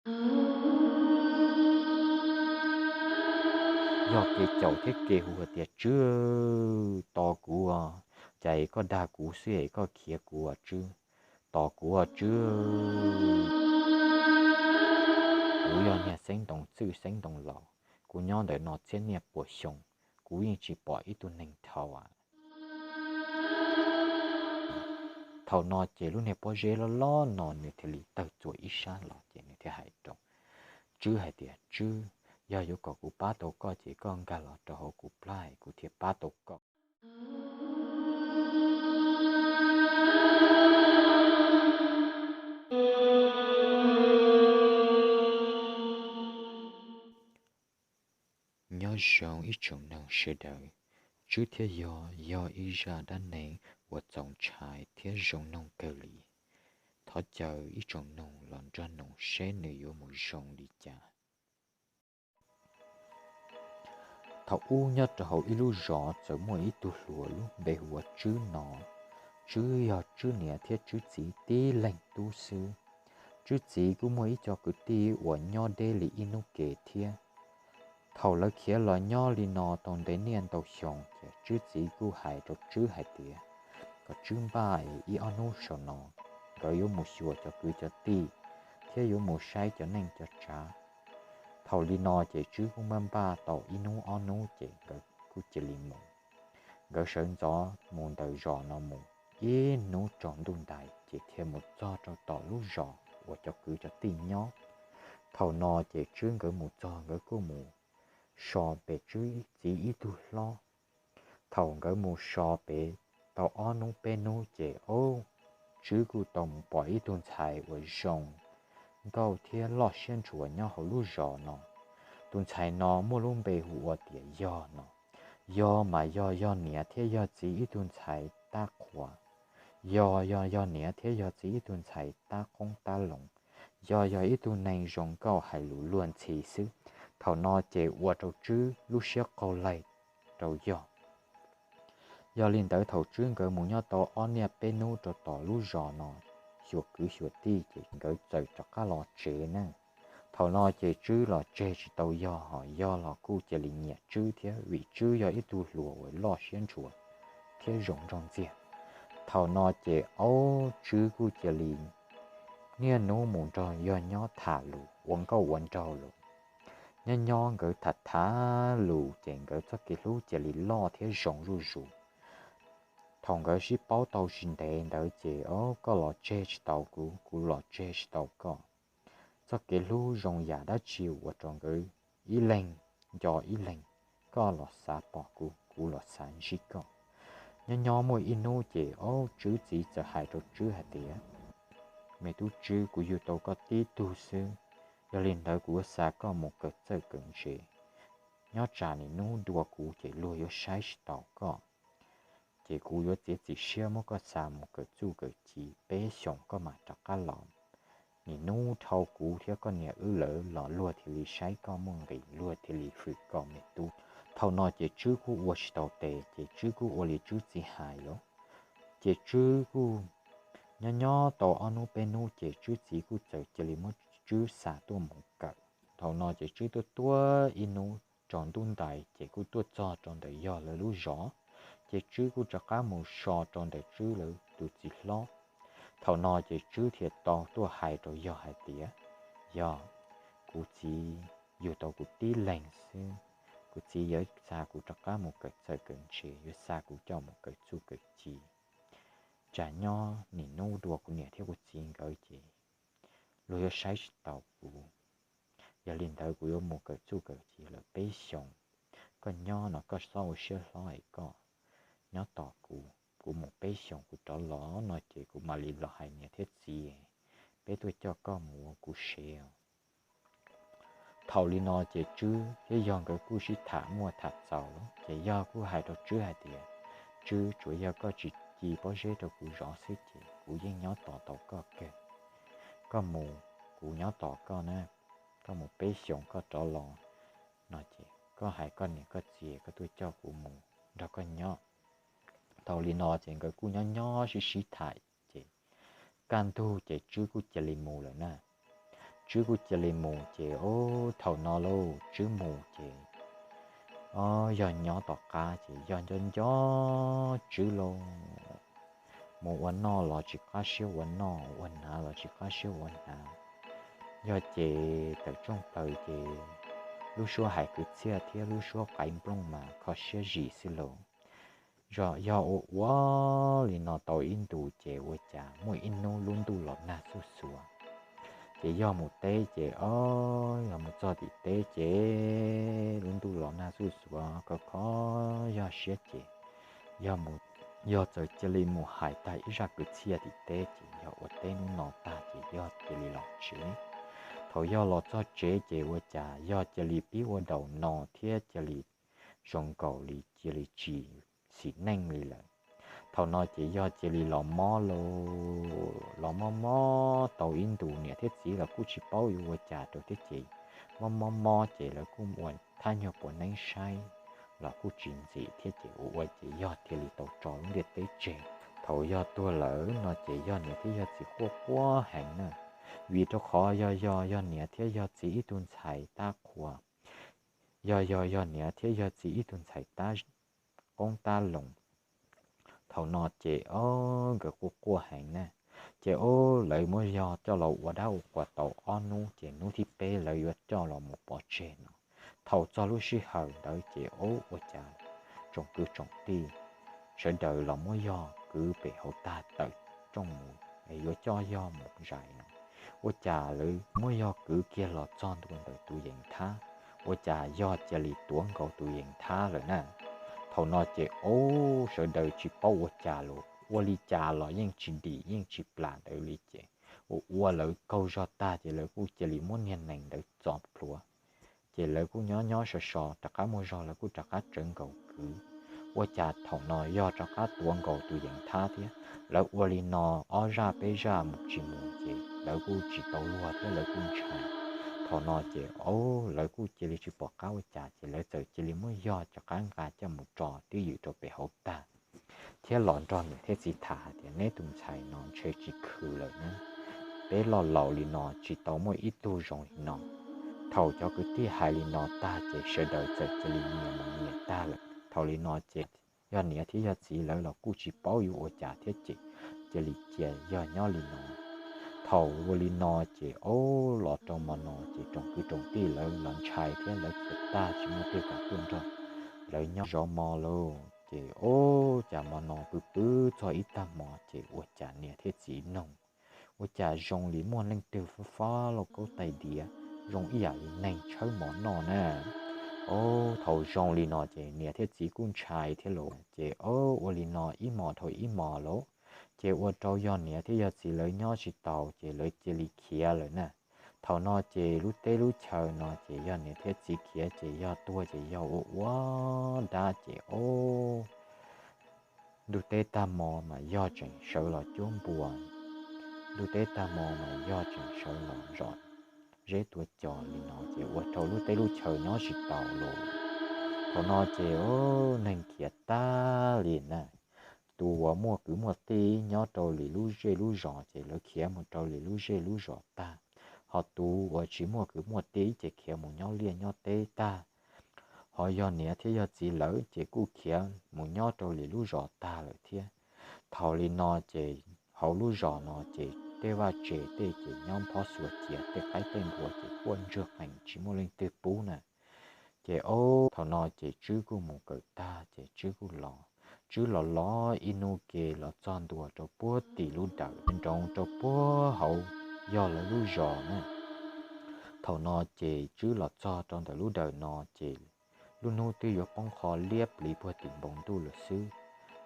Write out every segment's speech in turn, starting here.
Yog kev caum thiab kev hu tias, Tswb, tos kuv os, cas es koj dag kuv xwb es koj khiav kuv os Tswb, tos kuv os Tswb. Kuv yog niag xeeb ntoo txwj xeeb ntoo laus, kuv nyob ntawm no txhiab niaj puas xyoo, kuv yeej tsis pom ib tug neeg dhau as. Thaum no ces lub niag pob zeb loj loj no nws thiaj li tawg txuas ib sab los ces nws thiaj hais rau Tswb hais tias, Tswb, yog yuav kom kuv pab tau koj ces koj nkag los rau hauv kuv plab kuv thiaj pab tau koj. Nyob zoo ib tsoom noog sawv daws, Tswb thiab Yog yog ib zaj dab neeg uas txaus ntshai thiab zoo noog kawg li. Thov caw ib tsoom noog los nrog noog seb nws yuav mus zoo li cas. Thaum ub nyob rau hauv ib lub zos txawm muaj ib tug hluas lub npe hu ua Tswb no. Tswb yog Tswb niam thiab Tswb txiv tib leeg tub xwb. Tswb txiv kuj muaj ib co kwv tij uas nyob deb li ib hnub ke thiab. Thaum lawv khiav los nyob li no tau ntev niaj ntau xyoo ces Tswb txiv kuj hais rau Tswb hais tias kom Tswb npaj es ib ob hnub saum no nkawd yuav mus xyuas cov kwv cov tij thiab yuav mus saib cov neej cov tsav. Thaum li no ces Tswb kuj npaj npaj tau ib hnub ob hnub ces nkawd kuj cia li mus. Nkawd sawv ntxov mus ntawm zos no mus ib hnub tsaus ntuj ntais ces thiaj mus txog rau tom lub zos uas cov kwv cov tij nyob. Thaum no ces Tswb nkawd mus txog nkawd kuj mus so pem Tswb txiv ib tug hlob. Thaum nkawd mus so pem tau ob hnub peb hnub ces ob, Tswb kuj tau mus pom ib tug ntxhais uas zoo nkauj thiab loj siab ntshua nyob hauv lub zos no. Tus ntxhais no muaj lub npe hu ua tias Yog no. Yog mas yog, yog niam thiab yog txiv ib tug ntxhais tab qhuas. Yog yog yog niam thiab yog txiv ib tug ntxhais tab qoob tab loo. Yog yog ib tug neeg zoo nkauj hais lus luag ntxhi xwb. Thaum no ces ua rau Tswb lub siab qaug laig rau Yog. Yog li ntawd thaum Tswb nkawd mus nyob tau ob niaj peb hnub rau tom lub zos no xyuas kwv xyuas tij ces nkawd txawm rov qab los tsev ne. Thaum no ces Tswb los tseg tsis tau Yog, ho Yog los kuj cia li nyiam Tswb thiab vim Tswb yog ib tug hluas uas loj siab ntshua thiab zoo nraug ntxiag. Thaum no ces ob, Tswb kuj cia li niaj hnub mus nrog Yog nyob tham lus ua nkauj ua nraug lus. Nyob nyob nkawd tham tham lus ces nkawd txoj kev hlub cia li loj thiab zoo zuj zus. Thaum nkawd sib paub tau tsis ntev ntawd ces ob, koj los tseg tsis tau kuv, kuv los tseg tsis tau koj. Txoj kev hlub zoo yam dab tsi ua rau nkawd ib leeg nco ib leeg, koj los xav pom kuv, kuv los xav ntsib koj. Nyob nyob muaj ib hnub ces ob, Tswb txiv txawm hais rau Tswb hais tias, Me tub Tswb, kuv yug tau koj tib tug xwb, yog li ntawd kuv yuav xa koj mus kawm txawj kawm ntse. Nyob tsam nim hnub dua kuv ces luag yuav saib tsis taus koj, ces kuv yuav txiav txim siab muab koj xa mus kawm txuj kawm ci peb xyoos koj mam rov qab los. Nim hnub dhau kuv thiab koj niam wb lawm los luag thiaj li saib koj muaj nqis, luag thiaj li hwm koj me tub. Thaum no ces Tswb kuj ua tsis tau tes ces Tswb kuj ua li Tswb txiv hais lawm. Ces Tswb kuj nyob nyob tau ob hnub peb hnub ces Tswb txiv kuj txawm cia li muab Tswb xa tuaj mus kawm. Thaum no ces Tswb tuaj tuaj ib hnub tsaus ntuj ntais ces kuj tuaj txog rau ntawm Yog lawv lub zos, ces Tswb kuj rov qab mus so rau ntawm Tswb lawv tus txiv hlob. Thaum no ces Tswb thiaj tau tuaj hais rau Yog hais tias, Yog, kuv txiv yug tau kuv tib leeg xwb, kuv txiv yuav xa kuv rov qab mus kawm txawj kawm ntse, yuav xa kuv coj mus kawm txuj kawm ci. Tsam nyob nim hnub dua kuv niam thiab kuv txiv nkawd ces luag yuav saib tsis taus kuv. Yog li ntawd kuv yuav mus kawm txuj kawm ci lawm peb xyoos. Koj nyob no koj txhob ua siab hlob es koj nyob tos kuv, kuv mus peb xyoos kuv rov los no ces kuv mam li los hais niam thiab txiv, peb tuaj coj koj mus ua kuv sev os. Thaum li no ces Tswb thiab Yog nkawd kuj sib tham muaj tham txaus lawm ces Yog kuj hais rau Tswb hais tias, Tswb, tsuav yog koj tsis ci pob zeb rau kuv zov xwb ces kuv yeej nyob tos tau koj kawg. Koj mus, kuv nyob tos koj na, koj mus peb xyoos koj rov los no ces koj hais koj niam koj txiv koj tuaj coj kuv mus nrog koj nyob. Thaum li no ces nkawd kuj nyob nyob sib sib tham ces kaj ntug ces Tswb kuj cia li mus lawm na. Tswb kuj cia li mus ces, o, thaum no lauj, Tswb mus ces, o, yog nyob tom qab ces yog nco nco Tswb lauj. Mus ua noj los tsis qab siab ua noj, ua hnav los tsis qab siab ua hnav. Yog ces tawm rooj plaws ces lub suab hais kwv txhiaj thiab lub suab qaiv nplooj mas kho siab zim xwb lauj. Yog ua ua li no tau ib ntus ces ua cas muaj ib hnub lub ntuj los nag xuj xuav. Ces yog mus teb ces, o, yog mus txog tim teb ces lub ntuj los nag xuj xuav kho kho yog siab ces yog mus, yog txawm cia li mus hais tag ib zaj kwv txhiaj tim teb ces yog ua teb hnub no tag ces yog cia li los tsev. Thaum yog los txog tsev ces ua cas yog cia li pib ua daus no thiab cia li zoo nkaus li cia li tsis xis neej li lawm. Thaum no ces yog cia li los mob lauj, los mob mob tau ib ntus niam thiab txiv los kuj tsis paub yuav ua cas rau thiab ces mob mob mob ces lawv kuj ua thab nyuag puav neeb saib los kuj tsis ntxim thiab ces ua ua ces yog thiaj li tau tso lub ntiaj teb tseg. Thaum yog tuag lawm no ces yog niam thiab yog txiv quaj quaj heev na, vim rau qhov yog yog yog niam thiab yog txiv ib tug ntxhais tab qhua, yog yog yog niam thiab yog txiv ib tug ntxhais tab qoob tab loo. Thaum no ces, o, nkawd quaj quaj heev na, ces, o, lawv muab yog coj los ua dab ua qhuas tau ob hnub ces hnub thib peb lawv yuav coj los mus pov tseg no. Thaum txog lub sij hawm ntawd ces, o, ua cas tsoom kwv tsoom tij sawv daws los muab yog kwv pem hauv tag tawm rooj mus es yuav coj yog mus zais no. Ua cas lawv muab yog kwv kiag los txog ntua ntawm tus yees thab, ua cas yog cia li tuav nkaus tus yees thab lawm na. Thaum no ces, o, sawv daws tsis paub ua cas los ua li cas los yeej tsis dim yeej tsis plam ntawd li ces ua ua lawv qaug zog tag ces lawv kuj cia li muab niag nees ntawd txo plhuav. Ces lawv kuj nyob nyob so so rov qab muaj zog lawv kuj rov qab tsawv nkaus kwv. Ua cas thaum no yog rov qab tuav nkaus tus yees thab thiab. Lawv ua li no ob zaj peb zaj mus tsis mus ces lawv kuj tsis tau luag thiab lawv kuj ntshai. Thaum no ces, o, lawv kuj cia li tsis pom qab ua cas ces lawv txawm cia li muab yog rov qab nqa coj mus tso twj ywm rau pem hauv tag thiab los nrog niam thiab txiv tham hais tias neb tus ntxhais no ntshe tsis khwv lawm na, peb loj laus li no tsis tau muaj ib tug zoo li no. Thaum cov kwv tij hais li no tag ces sawv daws txawm cia li nyias mus nyias tag lawm. Thaum li no ces yog niam thiab yog txiv lawv los kuj tsis paub yuav ua cas thiab ces cia li cia yog nyob li no. Thaum ua li no ces, o, los rau mo no ces tsoom kwv tsoom tij lawv los ntshai thiab lawv khiav tag tsis muaj twg kam tuaj nrog lawv nyob zov mo lauj. Ces, o, cas mo no pw pw txog ib tag hmo ces ua cas niam thiab txiv noog ua cas zoo li muaj leej twg fob fob lauj kaub tais diav zoo ib yam li neeg tshawb mov noj na. O, thaum zoo li no ces niam thiab txiv kuj ntshai thiab lauj. Ces, o, ua li no ib hmos dhau ib hmos lauj, ces ua rau yog niam thiab yog txiv lawv nyob tsis taus ces lawv cia li khiav lawm na. Thaum no ces lub teb lub chaw no ces yog niam thiab txiv khiav ces yog tuag ces yog ua ua dab ces, o, ntuj teb tag hmo mas yog tseem sawv los cuab npua, ntuj teb tag hmo mas yog tseem sawv los zom zeb tua cos li no ces ua rau lub teb lub chaw nyob tsis taus lauj. Thaum no ces, o, neeg khiav tag li na. Tus uas muaj kwv muaj tij nyob rau lwm lub zej lub zos ces lawv khiav mus rau lwm lub zej lub zos tag, ho tus uas tsis muaj kwv muaj tij ces khiav mus nyob liaj nyob teb tag. Ho yog niam thiab yog txiv lawv ces kuj khiav mus nyob rau lwm lub zos tag lawm thiab. Thaum li no ces hauv lub zos no ces tej vaj tse tej ces nyob phob xuas cia tej qaib tej npua ces quaj ntswg qees tsis muaj leej twg pub na. Ces, o, thaum no ces Tswb kuj mus kawm tag ces Tswb kuj los. Tswb los los ib hnub ke los txog ntua rau puag tim lub dawm nroos rau puag hauv yog lawv lub zos na. Thaum no ces Tswb los txog rau ntawm lub dawm no ces lub hnub twb yuav poob qho liab pliv puag tim npoo ntuj lawm xwb.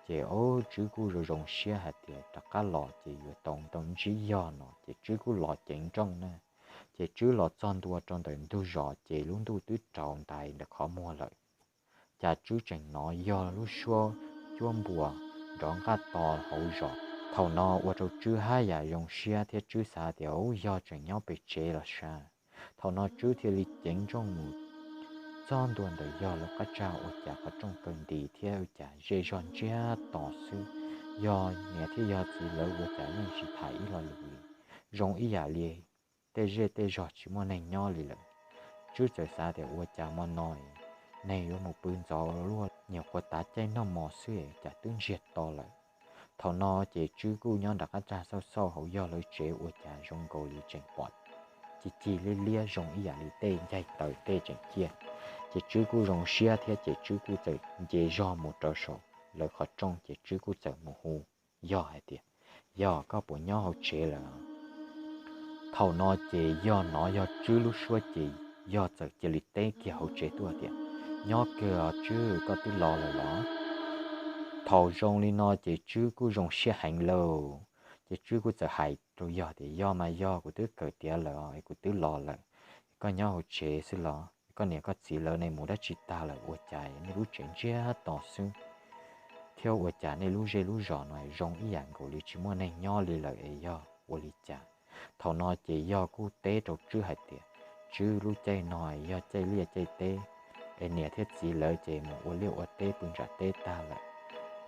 Ces, o, Tswb kuj zoo zoo siab hais tias rov qab los ces yuav tau nroo ntsib yog no ces Tswb kuj los ceev nrooj na. Ces Tswb los txog ntua rau ntawm ntug zos ces lub ntuj twb rau ntais ntawm qhov muag lawm. Cas Tswb tseem hnov yog lub suab cuab npua nrov nqaj to hauv zos. Thaum no ua rau Tswb haj yam zoo siab thiab Tswb xav tias, u, yog tseem nyob pem tsev los sas. Thaum no Tswb thiaj li ceev nrooj mus txog ntua ntawm yog lawv qab tsag ua cas qhov rooj kaw nti thiab ua cas zej zog ntsiag to xwb. Yog niam thiab yog txiv lawv ua cas yeej tsis tham ib lo lus li, zoo ib yam li tej zej tej zog tsis muaj neeg nyob li lawm. Tswb txawm xav tias ua cas hmo no neeg yuav mus pw ntxov ua luaj, nyuam qhuav tav caij noj mov xwb cas twb ntsiag to lawm. Thaum no ces Tswb kuj nyob nram qab tsag xauj xauj hauv yog lawv tsev ua cas zoo nkaus li tseem pom cig cig liab liab zoo ib yam li tej ncaig taws tej tseem ciaj. Ces Tswb kuj zoo siab thiab ces Tswb kuj txawm nce zog mus rau saum lawv qhov rooj ces Tswb kuj txawm mus hu yog hais tias, Yog, koj puas nyob hauv tsev lawm? Thaum no ces yog hnov yog Tswb lub suab ces yog txawm cia li teb kiag hauv tsev tuaj tias, Nyob kawg os Tswb, koj twb los lawm los? Thaum zoo li no ces Tswb kuj zoo siab heev lauj. Ces Tswb kuj txawm hais rau yog tias, Yog mas yog, kuv twb kawm tiav lawm es kuv twb los lawm. Koj nyob hauv tsev xwb los? Koj niam koj txiv lawv ne mus dab tsi tag lawm ua cas nej lub tsev ntsiag to xwb, thiab ua cas nej lub zej lub zos no zoo ib yam nkaus li tsis muaj neeg nyob li lawm es yog ua li cas? Thaum no ces yog kuj teb rau Tswb hais tias, Tswb, lub caij no yog caij liaj caij teb, es niam thiab txiv lawv ces mus ua liaj ua teb pw nram teb tag lawm,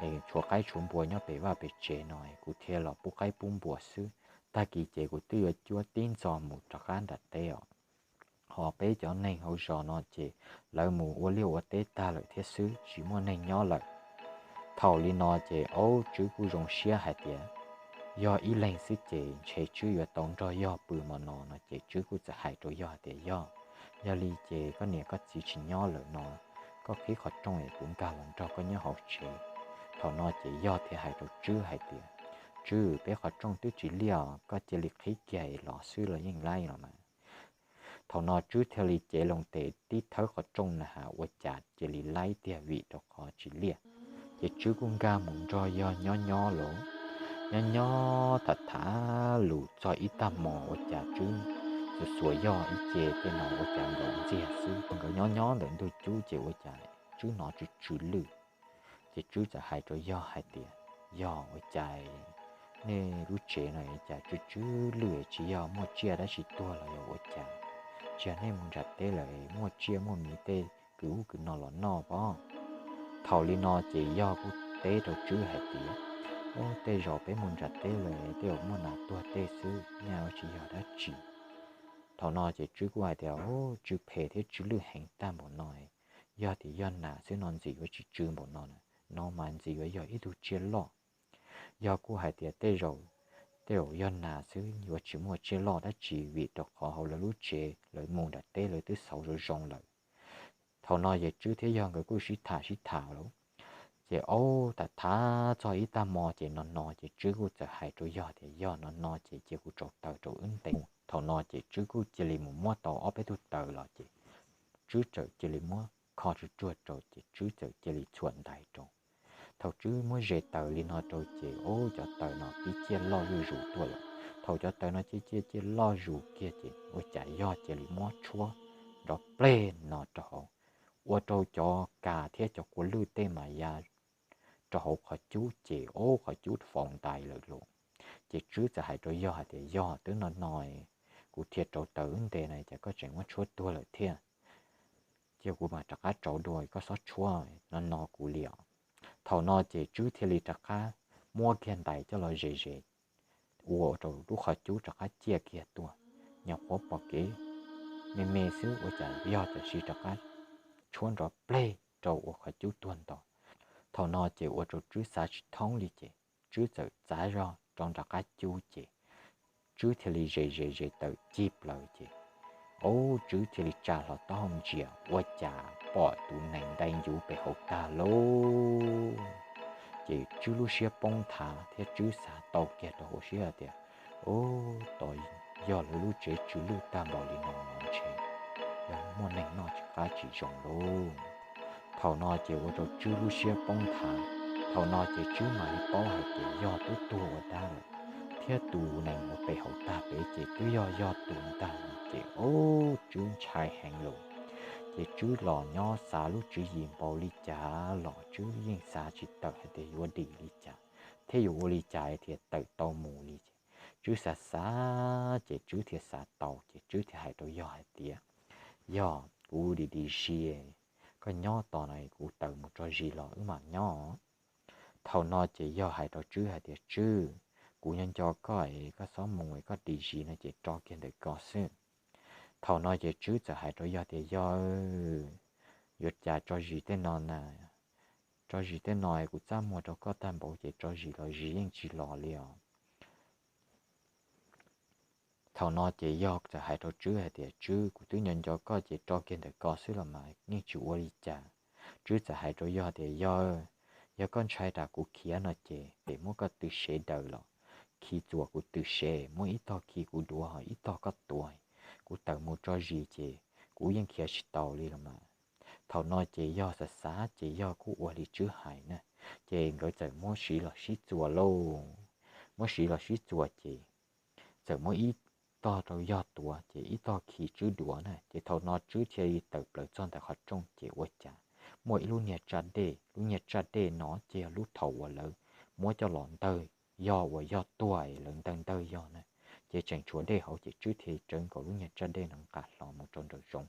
es tshuav qaib tshuav npua nyob pem vaj pem tsev no, kuv thiaj los pub qaib pub npua xwb. Tag kis ces kuv twb yuav cuab tib ntxov mus rov qab nram teb os. Ho peb cov neeg hauv zos no ces lawv mus ua liaj ua teb tag lawm thiab xwb, tsis muaj neeg nyob lawm. Thaum li no ces aub Tswb kuj zoo siab hais tias, Yog ib leeg xwb ces ntshe Tswb yuav tau nrog yog pw hmo no no ces Tswb kuj txawm hais rau yog hais tias, Yog, yog li ces koj niam koj txiv tsis nyob lawm no, koj qhib qhov rooj es kuv nkag los nrog koj nyob hauv tsev. Thaum no ces yog thiaj hais rau Tswb hais tias, Tswb, peb qhov rooj twb tsis liaj, koj cia li qhib kiag es los xwb los yeej laib los mas. Thaum no Tswb thiaj li cev loo tes tib thawb qhov rooj na has ua cas cia li laib tiag vim rau qhov tsis liaj. Ces Tswb kuj nkag mus nrog yog nyob nyob lawm. Nyob nyob tham tham lus txog ib tag hmo ua cas Tswb xuas xuas yog ib ce tej no ua cas nkaus ntxiag xwb. Nkawd nyob nyob ntawm ntug cub ces ua cas Tswb hnov tsw tsw lwj. Ces Tswb txawm hais rau yog hais tias, Yog, ua cas nej lub tsev no cas tsw tsw lwj, tsis yog muaj tsiaj dab tsi tuag los yog ua cas? Tsis yog nej mus nram teb lawm muaj tsiaj muaj miv tej kwv ub kwv no los noj pob? Thaum li no ces yog kuj teb rau Tswb hais tias, Ub, tej zaum peb mus nram teb lawm tej zaum muaj nas tuag tej xwb, nyaj tsis yog dab tsi. Thaum no ces Tswb kuj hais tias, Ub, tsw phem thiab tsw lwj heev tag npaum no, yog tias yog nas xwb no ntxim yuav tsis tsw npaum no, no mas ntxim yuav yog ib tug tsiaj loj. Yog kuj hais tias tej zaum, tej zaum yog nas xwb yuav tsis muaj tsiaj loj dab tsi vim rau qhov hauv lawv lub tsev lawv mus nram teb lawv twb xauv zoo zoo lawm. Thaum no ces Tswb thiab yog nkawd kuj sib tham sib tham lawm. Ces aub, tham tham txog ib tag hmo ces no no ces Tswb kuj txawm hais rau yog tias, Yog, no no ces cia kuv tsau taws rau wb nte. Thaum no ces Tswb kuj cia li mus muab tau ob peb tug taws los ces Tswb txawm cia li muab kho tsuag tsuag rau ces Tswb txawm cia li txhuam ntais rau. Thaum Tswb muab zes taws li no rau ces ub, cov taws no pib ciaj loj zuj zus tuaj lawm. Thaum cov taws no ciaj ciaj ciaj loj zus kiag ces ua cas yog cia li muab tshuab nrov pleg no rau hauv, ua rau cov kas thiab cov kua lwj tej mas ya rau hauv qhov cub ces ub, qhov cub faus ntais lawm lauj. Ces Tswb txawm hais rau yog hais tias, Yog, twb no no kuv thiaj rau taws wb nte no cas koj tseem muab tshuab tuag lawm thiab? Cia kuv mam rov qab rau dua, koj txhob tshuab no no kuv li os. Thaum no ces Tswb thiaj li rov qab muab kiag ntais coj los zes zes, ua rau lub qhov cub rov qab ciaj kiag tuaj. Nyuam qhuav pom kev me me xwb ua cas yog tam sim rov qab tshuab nrov pleg rau ua qhov cub tuag nto. Thaum no ces ua rau Tswb xav tsis thoob li ces Tswb txawm txav zog rau nram qab cub ces Tswb thiaj li zes zes zes taws cig plaws ces ub, Tswb thiaj li tsa hlo taub hau ntsia ua cas pom tus nees ntais ncuv pem hauv tag lauj. Ces Tswb lub siab poob nthav thiab Tswb xav tau kiag rau hauv siab tias, Ub, tos yog lawv lub tsev tsw lwj tag npaum li no ntshe yog muaj neeg noj tsis qab tsis zoo lauj. Thaum no ces ua rau Tswb lub siab poob nthav. Thaum no ces Tswb mam li paub hais tias yog twb tuag ua dab lawm, thiab tus nees uas pem hauv tag pem ces twb yog yog tus ntag no ces ub, Tswb ntshai heev lawm. Ces Tswb los nyob xav lub tswv yim npaum li cas los Tswb yeej xav tsis tawm hais tias yuav dim li cas thiab yuav ua li cas thiaj tawm tau mus li. Tswb xav xav ces Tswb thiaj xav tau ces Tswb thiaj hais rau yog hais tias, Yog, kuv dim dim zis, koj nyob tos no kuv tawm mus tso zis los wb mam nyob. Thaum no ces yog hais rau Tswb hais tias, Tswb, kuv nyob nco koj es koj txhob mus es koj dim zis no ces tso kiag ntawm ko xwb. Thaum no ces Tswb txawm hais rau Yog tias, Yog, yuav cas tso zis tej no na, tso zis tej no es kuv txaj muag rau koj tag npaum ces tso zis los zis yeej tsis los li os. Thaum no ces Yog txawm hais rau Tswb hais tias, Tswb, kuv twb nco nco koj ces tso kiag ntawm ko xwb los mas yeej tsis ua li cas. Tswb txawm hais rau Yog tias, Yog, yog koj ntshai tas kuv khiav no ces, ces muab koj tw sev daws los khi txuas kuv tw sev, muab ib tog khi kuv duav ho ib tog koj tuav, kuv tawm mus tso zis ces kuv yeej khiav tsis tau li los mas. Thaum no ces Yog xav xav ces Yog kuj ua li Tswb hais na, ces nkawd txawm muab siv los sib txuas lauj. Muab siv los sib txuas ces txawm muab ib tog rau Yog tuav ces ib tog khi Tswb duav na. Ces thaum no Tswb thiaj li tawm plaws txog ntawm qhov rooj ces ua cas muaj ib lub niag tsaj dej, lub niag tsaj dej no ces yog lub thaum uas lawv muab coj los ntawg Yog uas Yog tuag, lawv ntawg ntawg Yog na, ces tseem tshuav dej hauv ces Tswb thiaj tsawv nkaus lub niag tsaj dej no nqa hlo mus rau nraum zoov.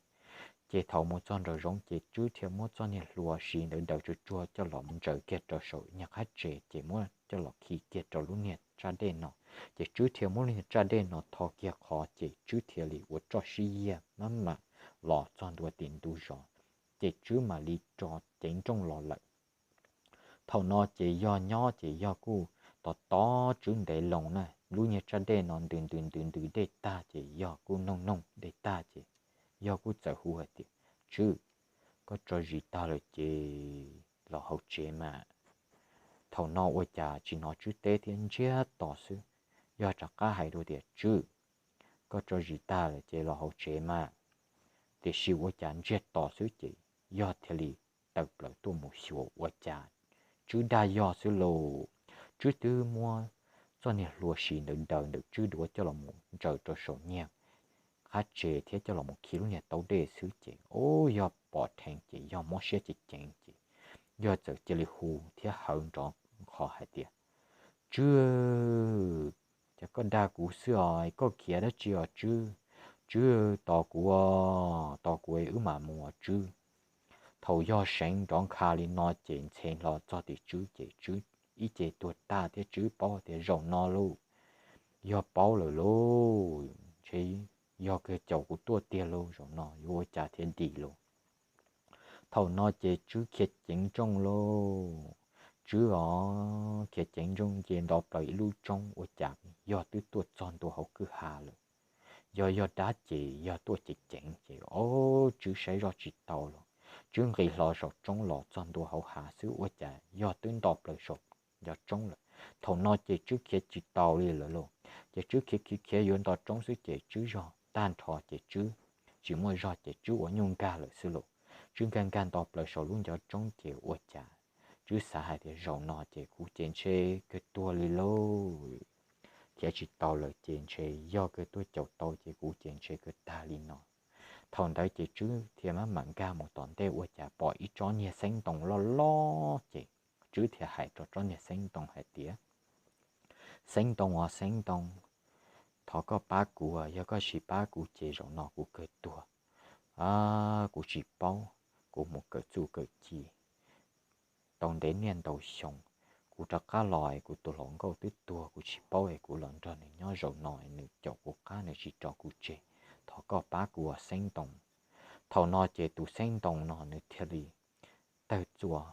Ces thaum mus txog nraum zoov ces Tswb thiaj muab txoj niag hlua siv ntawd daws tsuag tsuag coj los ntsaws kiag rau saum niag qab tsev ces muab coj los khi kiag rau lub niag tsaj dej no. Ces Tswb thiaj muab lub niag tsaj dej no tho kiag qhov ces Tswb thiaj li ua roj sib yiag mab mam los txog ntua tim ntug zos, ces Tswb mam li rov ceev nrooj los lawm. Thaum no ces Yog nyob ces Yog kuj tos tos Tswb ntev loo na, lub niag tsaj dej no ntws ntws ntws ntws dej tag ces Yog kuj noog noog dej tag ces Yog kuj txawm hu hais tias, Tswb, koj tso zis tag lawm ces los hauv tsev mas. Thaum no ua cas tsis hnov Tswb teb thiab, ntsiag to xwb. Yog rov qab hais dua tias, Tswb, koj tso zis tag lawm ces los hauv tsev mas. Tiam sis ua cas ntsiag to xwb ces Yog thiaj li tawm plaws tuaj mus xyuas ua cas Tswb dag Yog xwb lauj. Tswb twb muab txoj niag hlua siv ntawd daws ntawm Tswb duav coj los mus ntsaws rau saum niag qab tsev thiab coj los mus khi lub niag taub dej xwb ces, o, Yog pom dheev ces Yog mob siab ceev ceev ces Yog txawm cia li hu thiab hawv nrov qhov hais tias, Tswb, cas koj dag kuv xwb os, koj khiav dab tsi os Tswb? Tswb, tos kuv os, tos kuv es wb mam mus os Tswb. Thaum Yog seev nrov nkha li no ces ntxhe hlo txog tim Tswb ces Tswb ib ce tuag tag thiab Tswb paub tias zaum no lauj, Yog paub lawm lauj, ntshe Yog kawg caum kuv tuaj tiag lauj, zaum no yuav ua cas thiaj dim lauj. Thaum no ces Tswb khiav ceev nrooj lauj. Tswb os, khiav ceev nrooj nce nto plaws ib lub roob ua cas Yog twb tuaj txog ntua hauv kwj ha lawm. Yog, Yog dab ces Yog tuaj ceev ceev ces, o, Tswb saib zoj tsis tau los, Tswb nqis hlo saum roob los txog ntua hauv hav xwb ua cas Yog twb nto plaws saum ncov roob lawm. Thaum no ces Tswb khiav tsis tau li lawm lauj. Ces Tswb khiav khiav khiav yuav nto roob xwb ces Tswb zog tag nrho ces Tswb tsis muaj zog ces Tswb ua nyuj nkag lawm xwb lauj. Tswb nkag nkag nto plaws saum lub ncov roob ces ua cas Tswb xav hais tias zaum no ces kuv ces ntshe kawg tuag li lauj. Khiav tsis tau lawm ces ntshe Yog kawg tuaj caum tau ces kuv ces ntshe kawg tag li no. Thaum ntawd ces Tswb thiaj maj mam nkag mus tom ntej ua cas pom ib tsob niag xeeb ntoo loj loj ces Tswb thiaj hais rau tsob niag xeeb ntoo hais tias, Xeeb ntoo os xeeb ntoo, thov koj pab kuv, yog koj tsis pab kuv ces zaum no kuv kawg tuag. Kuv tsis paub, kuv mus kawm txuj kawm ci tau ntev niaj ntau xyoo, kuv rov qab los es kuv tus hluas nkauj twb tuag, kuv tsis paub es kuv los nrog nws nyob zaum no es nws caum kuv qab nws tsis tso kuv tseg. Thov koj pab kuv os xeeb ntoo. Thaum no ces tus xeeb ntoo no nws thiaj li tawg txuas,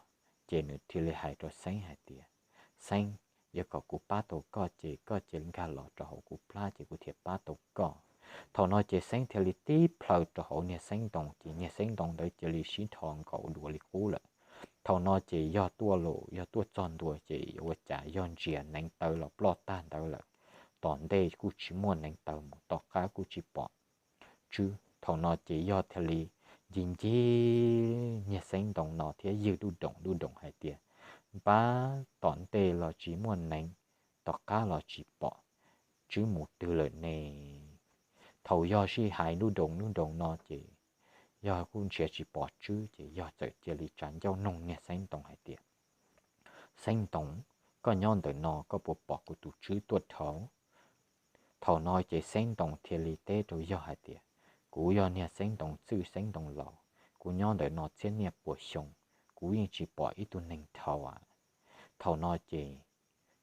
ces nws thiaj li hais rau Xeeb hais tias, Xeeb, yog kom kuv pab tau koj ces koj cia li nkag los rau hauv kuv plab ces kuv thiaj pab tau koj. Thaum no ces Xeeb thiaj li tib plhaw rau hauv niag xeeb ntoo ces niag xeeb ntoo ntawd cia li sib nrho nkaus dua li qub lawm. Thaum no ces Yog tuaj los, Yog tuaj txog ntua ces ua cas Yog ntsia neev taw los ploj tag ntawd lawm. Tom ntej kuj tsis muaj neev taw mus, tom qab kuj tsis pom Tswb. Thaum no ces Yog thiaj li ncig ncig niag xeeb ntoo no thiab ywg Duj Doom, Duj Doom hais tias, Npab, tom ntej los tsis muaj neev, tom qab los tsis pom Tswb mus twg lawm ne. Thaum Yog sij hais Duj Doom, Duj Doom no ces Yog kuj ntsia tsis pom Tswb ces Yog txawm cia li tsa ncauj noog niag xeeb ntoo hais tias, Xeeb ntoo, koj nyob ntawm no koj puas pom kuv tus Tswb tuaj dhau? Thaum no ces xeeb ntoo thiaj li teb rau Yog hais tias, Kuv yog niag xeeb ntoo txwj xeeb ntoo laus, kuv nyob ntawm no txhiab niaj puas xyoo, kuv yeej tsis pom ib tug neeg dhau a. Thaum no ces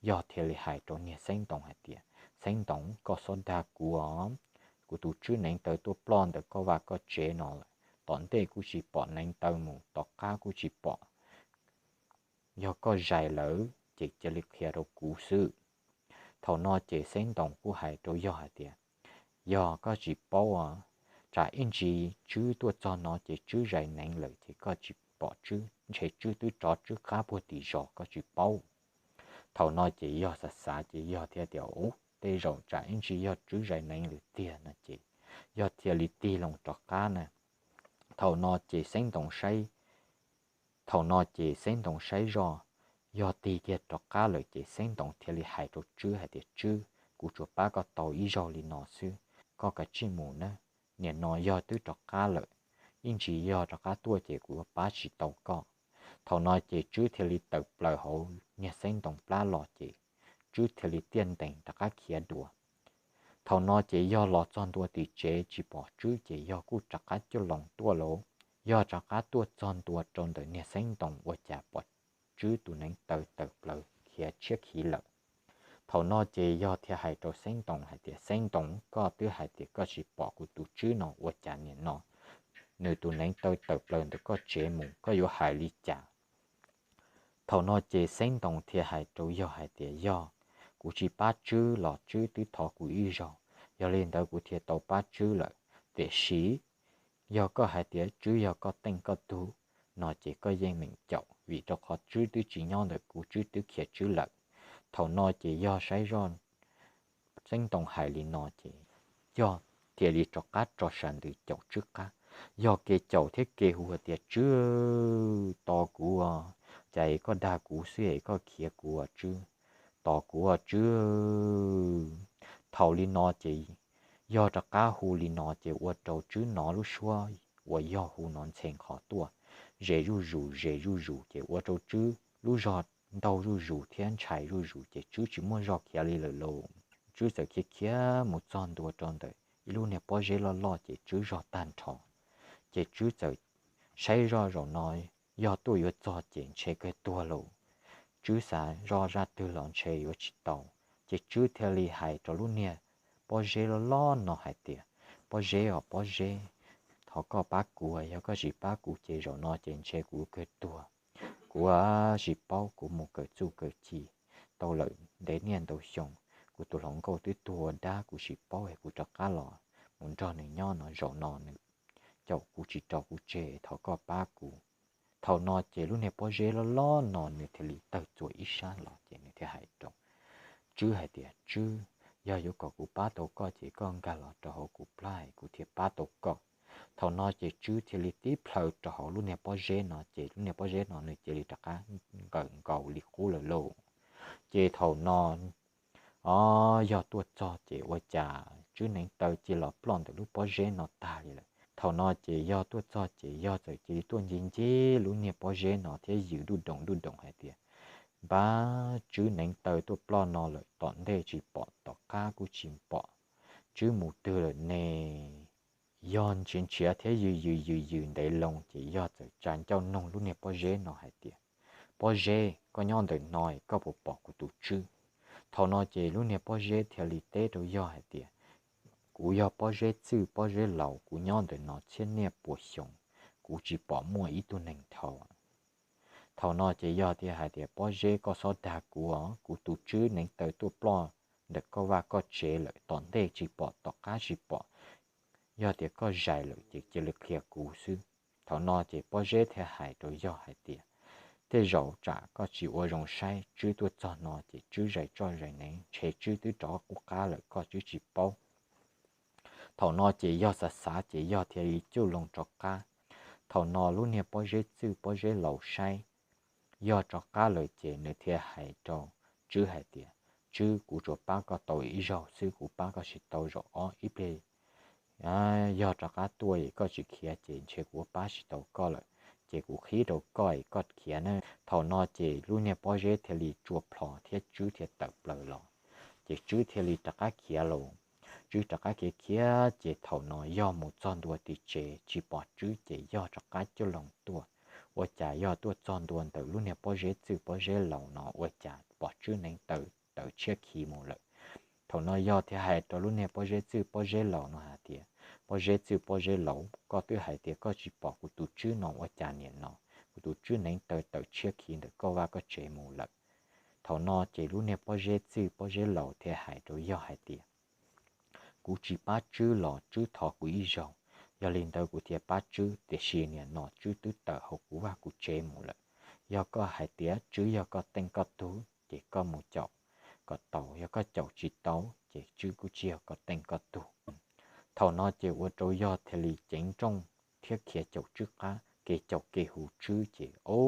Yog thiaj li hais rau niag Xeeb Ntoo hais tias, Xeeb Ntoo, koj xob dag kuv os, kuv tus tswb neev taw tuaj ploj ntawm koj vaj koj tsev no lawm, tom ntej kuj tsis pom neev taw mus, tom qab kuj tsis pom. Yog koj zais lawm ces cia li qhia rau kuv xwb. Thaum no ces Xeeb Ntoo kuj hais rau Yog hais tias, Yog koj tsis paub, tsam ib ntsis tswb tuaj txog no ces tswb zais neev lawm ces koj tsis pom tswb, ntshe tswb twb rov tswb qab puag tim zos koj tsis paub. Thaum no ces Yog xav xav ces Yog thiaj tias, Ub, tej zaum tsam ib ntsis yog tswb zais neev lawm tiag no ces Yog thiaj li tig loo rov qab na. Thaum no ces Xeeb Ntoo saib, thaum no ces Xeeb Ntoo saib zoj, Yog tig kiag rov qab lawm ces Xeeb Ntoo thiaj li hais rau Tswb hais tias, Tswb, kuv tsuas pab koj tau ib zaug li no xwb, koj kav tsij mus nawb. Nim no Yog twb rov qab lawm, ib ntsis Yog rov qab tuaj ces kuv yuav pab tsis tau koj. Thaum no ces Tswb thiaj li tawm plaws hauv niag Xeeb Ntoo plab los ces Tswb thiaj li tiaj ntees rov qab khiav dua. Thaum no ces Yog los txog ntua tim tsev tsis pom Tswb ces Yog kuj rov qab coj loo tuaj lauj. Yog rov qab tuaj txog ntua rau ntawm niag Xeeb Ntoo ua cas pom Tswb tus neev taw tawm plaws khiav tshiab khiv lawm. Thaum no ces Yog thiaj hais rau Xeeb Ntoo hais tias, Xeeb Ntoo, koj twb hais tias koj tsis pom kuv tus Tswb no ua cas nim no nws tus neev taw tawm plaws ntawm koj tsev mus, koj yuav hais li cas? Thaum no ces Xeeb Ntoo thiaj hais rau Yog hais tias, Yog, kuv tsis pab Tswb los Tswb twb thov kuv ib zaug, yog li ntawd kuv thiaj tau pab Tswb lawm. Tiam sis yog koj hais tias Tswb yog koj teej koj tug no ces koj yeej meem caum, vim rau qhov Tswb twb tsis nyob ntawm kuv, Tswb twb khiav Tswb lawm. Thaum no ces Yog saib zoj Xeeb Ntoo hais li no ces Yog thiaj li rov qab rau sab ntws caum Tswb qab. Yog kev caum thiab kev hu tias, Tswb, tos kuv os, cas es koj dag kuv xwb es koj khiav kuv os Tswb, tos kuv os Tswb. Thaum li no ces Yog rov qab hu li no ces ua rau Tswb hnov lub suab uas Yog hu no ntxhee qhov tuaj, ze zuj zus ze zuj zus ces ua rau Tswb lub zog ntaug zuj zus thiab ntshai zuj zus ces Tswb tsis muaj zog khiav li lawm lauj. Tswb txawm khiav khiav mus txog ntua rau ntawm ib lub niag pob zeb loj loj ces Tswb zog tag nrho. Ces Tswb txawm saib zoj zaum no Yog tuaj yuav txog ces ntshe kawg tuag lauj. Tswb xav zoj zaj twg los ntshe yuav tsis tau, ces Tswb thiaj li hais rau lub niag pob zeb loj loj no hais tias, Pob zeb os pob zeb, thov koj pab kuv, yog koj tsis pab kuv ces zaum no ces ntshe kuv kawg tuag. Kuv tsis paub, kuv mus kawm txuj kawm ci tau lawm ntev niaj ntau xyoo, kuv tus hluas nkauj twb tuag ua dab, kuv tsis paub es kuv rov qab los mus nrog nws nyob no, zaum no nws caum kuv tsis rau kuv tseg, thov koj pab kuv. Thaum no ces lub niag pob zeb loj loj no nws thiaj li tawg txuas ib sab los ces nws thiaj hais rau Tswb hais tias, Tswb, yog yuav kom kuv pab tau koj ces koj nkag los rau hauv kuv plab es kuv thiaj pab tau koj. Thaum no ces Tswb thiaj li tib plhaw rau hauv lub niag pob zeb no ces lub niag pob zeb no nws cia li rov qab nqawm nkaus li qub lawm lauj. Ces thaum no, o, Yog tuaj txog ces ua cas Tswb neev taw cia los ploj ntawm lub pob zeb no tag li lawm. Thaum no ces Yog tuaj txog ces Yog txawm cia li tuaj nce nce lub niag pob zeb no thiab yws duj doom duj doom hais tias, Npab, Tswb neev taw tuaj ploj no lawm, tom ntej tsis pom tom qab kuj tsis pom, Tswb mus twg lawm ne? Yog nrhiav nrhiav thiab yws yws yws yws ntev loo ces Yog txawm tsa ncauj noog lub niag pob zeb no hais tias, Pob zeb, koj nyob ntawm no es koj puas pom kuv tus Tswb? Thaum no ces lub niag pob zeb thiaj li teb rau Yog hais tias, Kuv yog pob zeb txwj pob zeb laus, kuv nyob ntawm no txhiab niaj puas xyoo, kuv tsis pom muaj ib tug neeg dhau. Thaum no ces Yog thiaj hais tias, Pob zeb, koj xob dag kuv os, kuv tus Tswb neev taw tuaj ploj ntawm koj vaj koj tsev lawm, tom ntej tsis pom tom qab tsis pom. Yog tias koj zais lawm ces cia li qhia kuv xwb. Thaum no ces pob zeb thiaj hais rau Yog hais tias, Tej zaum tsam koj tsis ua zoo saib, Tswb tuaj txog no ces Tswb zais tsoj zais neev, ntshe Tswb twb rov qub qab lawm, koj twb tsis paub. Thaum no ces Yog xav xav ces Yog thiaj li cuj loo rov qab. Thaum no lub niag pob zeb txwj pob zeb laus saib Yog rov qab lawm ces nws thiaj hais rau Tswb hais tias, Tswb, kuv tsuas pab koj tau ib zaug xwb, kuv pab koj tsis tau zaum ob. Ib pliag Yog rov qab tuaj es koj tsis khiav ces ntshe kuv pab tsis tau koj lawm, ces kuv qhib rau koj es koj khiav na. Thaum no ces lub niag pob zeb thiaj li tsuas plho thiab Tswb thiaj tawm plaws los, ces Tswb thiaj li rov qab khiav los. Tswb rov qab khiav khiav ces thaum no Yog mus txog ntua tim tsev tsis pom Tswb ces Yog rov qab cuj loo tuaj, Ua cas yog tuaj txog ntua ntawm lub niag pob zeb txwj pob zeb laus no ua cas pom Tswb neev taw tawm tshiab khiv mus lawm. Thaum no yog thiaj hais rau lub niag pob zeb txwj pob zeb laus no hais tias, pob zeb txwj pob zeb laus, koj twb hais tias koj tsis pom kuv tus Tswb no ua cas niam no kuv tus Tswb neev taw tawm tshiab khiv ntawm koj vaj koj tsev mus lawm. Thaum no ces lub niag pob zeb txwj pob zeb laus thiaj hais rau yog hais tias, kuv tsis pab Tswb los Tswb thov kuv ib zaug, yog li ntawd kuv thiaj pab Tswb, tiam sis niam no Tswb twb tawm hauv kuv vaj kuv tsev mus lawm. Yog koj hais tias Tswb yog koj teej koj tug ces koj mus caum kom tau, yog koj caum tsis tau ces Tswb kuj tsis yog koj teej koj tug. Thaum no ces ua rau yog thiaj li ceev nrooj thiab khiav caum Tswb qab, kev caum kev hu Tswb ces o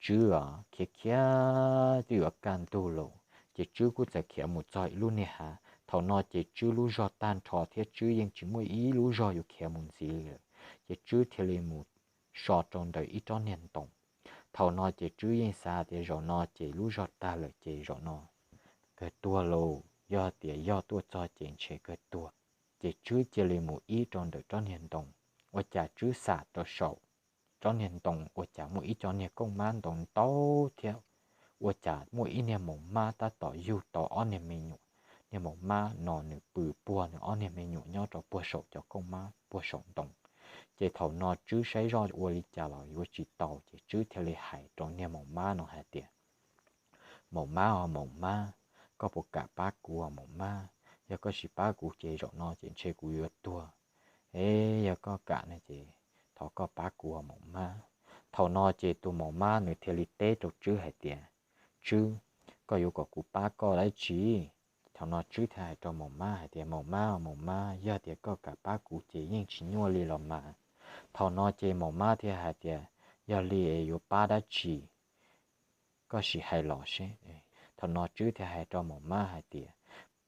Tswb os, khiav khiav twb yuav kaj ntug lawm, ces Tswb kuj txawm khiav mus txog ib lub niag hav. Thaum no ces Tswb lub zog tag nrho thiab Tswb yeej tsis muaj ib lub zog yuav khiav mus ntxiv li lawm, ces Tswb thiaj li mus so rau ntawm ib tsob niag ntoo. Thaum no ces Tswb yeej xav tias zaum no ces lub zog tag lawm ces zaum no kawg tuag lauj, yog tias yog tuaj txog ces ntshe kawg tuag. Ces Tswb cia li mus ib rau ntawm tsob niag ntoo, ua cas Tswb xam rau saum tsob niag ntoo ua cas muaj ib co niag kooj mab ntau ntau thiab, ua cas muaj ib niag maum mab tab tom yug tau ob niag me nyuam. Niag maum mab no nws pw puag nws ob niag me nyuam nyob rau puag saum cov kooj mab puag saum ntoo. Ces thaum no Tswb saib zoj ua li cas los yuav tsis tau ces Tswb thiaj li hais rau niag maum mab no hais tias, maum mab os maum mab, koj puas kam pab kuv os maum mab? Yog koj tsis pab kuv ces zaum no ces ntshe kuv yuav tuag. Es yog koj kam no ces thov koj pab kuv os maum mab. Thaum no ces tus maum mab nws thiaj li teb rau Tswb hais tias, Tswb, koj yuav kom kuv pab koj dab tsi? Thaum no Tswb thiaj hais rau maum mab hais tias, maum mab os maum mab, yog tias koj kam pab kuv ces yeej tsis nyuaj li los mas. Thaum no ces maum mab thiaj hais tias, yog li es yuav pab dab tsi? Koj sim hais los seb. Thaum no Tswb thiaj hais rau maum mab hais tias,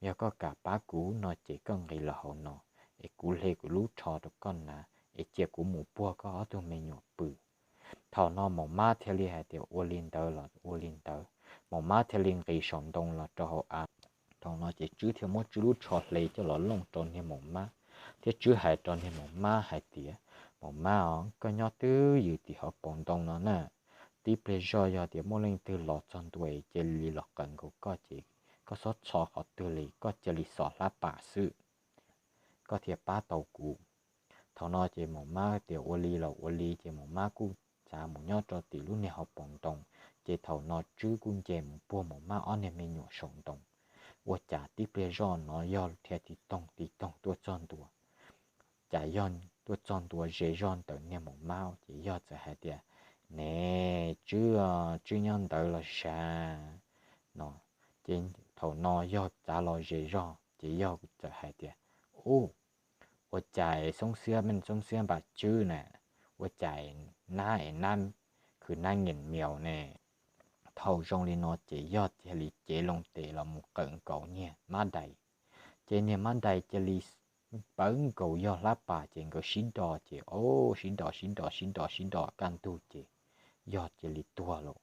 yog koj kam pab kuv no ces koj nqis los hauv no, es kuv hle kuv lub tsho rau koj hnav, es cia kuv mus puag koj ob tug me nyuam pw. Thaum no maum mab thiaj li hais tias ua li ntawd los ua li ntawd. Maum mab thiaj li nqis saum ntoo los rau hauv av. Thaum no ces Tswb thiaj muab Tswb lub tsho hle coj los looj rau niag maum mab, thiab Tswb hais rau niag maum mab hais tias, maum mab os, koj nyob twj ywm tim hauv paus ntoo no na, tib pliag zoj yog tias muaj leej twg los txog ntua cia li los qawm nkaus koj ces koj txhob txhos qhov twg li, koj cia li xov hlab pas xwb, koj thiaj pab tau kuv. Thaum no ces maum mab tias ua li los ua li ces maum mab kuj txav mus nyob rau tim lub niag hauv paus ntoo. Ces thaum no Tswb kuj nce mus puag maum mab ob niag me nyuam saum ntoo. Ua cas tib pliag zoj no yog thiaj tig toog tig toog tuaj txog ntua. Cas yog tuaj txog ntua ze zog ntawm niag maum mab ces yog txawm hais tias, ne, Tswb, Tswb nyob ntawd los sav no. Ces thaum no yog txav los ze zog ces yog txawm hais tias, u, ua cas xoob xiab meej xoob xiab npam Tswb na, ua cas nab es nab khwv nab nyeem miaus ne. Thaum zoo li no ces yog thiaj li cev loo tes los mus qawm nkaus niag mab dais. Ces niag mab dais cia li pawv nkaus yog hlab pas ces nkawd sib do ces o, sib do sib do sib do sib do kaj ntug ces yog cia li tuag lawm.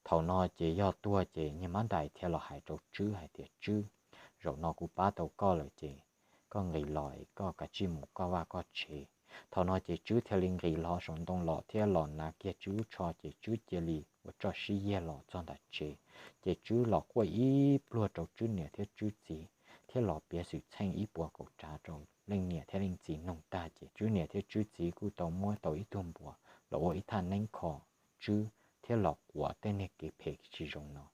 Thaum no ces yog tuag ces niag mab dais thiaj los hais rau Tswb hais tias, Tswb, zaum no kuv pab tau koj lawm ces koj nqis los es koj kav tsij mus koj vaj koj tsev. Thaum no ces Tswb thiaj li nqis los saum ntoo los thiab los hnav kiag Tswb lub tsho ces Tswb cia li ua tso sib yiag los txog ntawm tsev. Ces Tswb los quaj ib pluag rau Tswb niam thiab Tswb txiv, thiab los piav xwm txheej ib puas kaum tsawv rau leej niam thiab leej txiv mloog tag ces Tswb niam thiab Tswb txiv kuj tau muab tau ib tug npuas los ua ib thaj neeb kho Tswb thiab los quas tej niag kev phem tsis zoo no.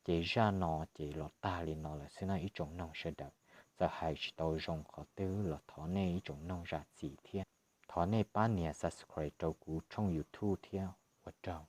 Ces zaj no ces los tag li no lawm xwb nawb ib tsoom mloog sawv daws. Txawm hais tsis tau zoo qhov twg los thov nej ib tsoom mloog zam txim thiab thov nej pab nias subscribe rau kuv tshooj YouTube thiab, ua tsaug.